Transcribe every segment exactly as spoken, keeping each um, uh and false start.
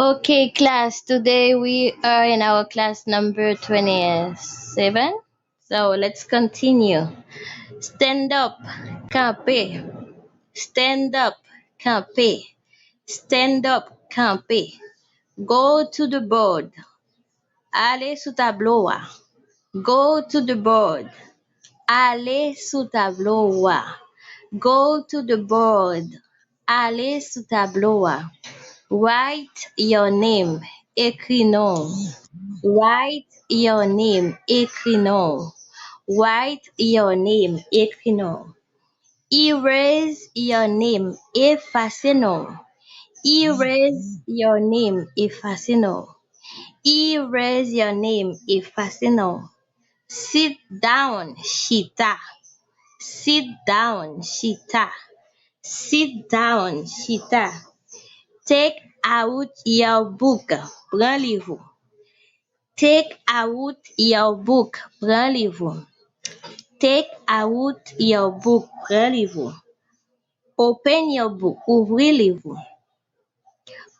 Okay, class, today we are in our class number twenty-seven. So let's continue. Stand up, kanpe. Stand up, kanpe. Stand up, kanpe. Go to the board. Ale sou tablo a. Go to the board. Ale sou tablo a. Go to the board. Ale sou tablo a. Write your name. Ekri non w. Write your name. Ekri non w. Write your name. Ekri non w. Erase your name. Efase non w. Erase your name. Efase non w. Erase your name. Efase non w. Sit down. Chita. Sit down. Chita. Sit down. Chita. Take out your book. Pran liv ou. Take out your book. Pran liv ou. Take out your book. Pran liv ou. Open your book. Ouvri liv ou.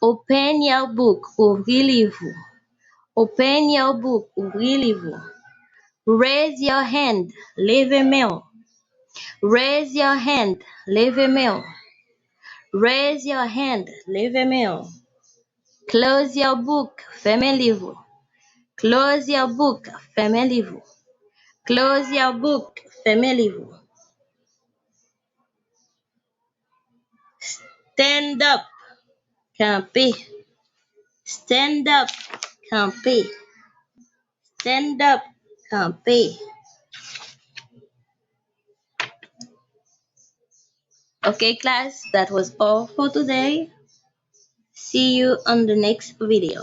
Open your book. Ouvri liv ou. Open your book. Ouvri liv ou. Raise your hand. Leve men w. Raise your hand. Leve men w. Raise your hand. Leve men w. Close your book. Fèmen liv ou. Close your book. Fèmen liv ou. Close your book. Fèmen liv ou. Stand up. Kanpe. Stand up. Kanpe. Stand up. Kanpe. Okay, class, that was all for today. See you on the next video.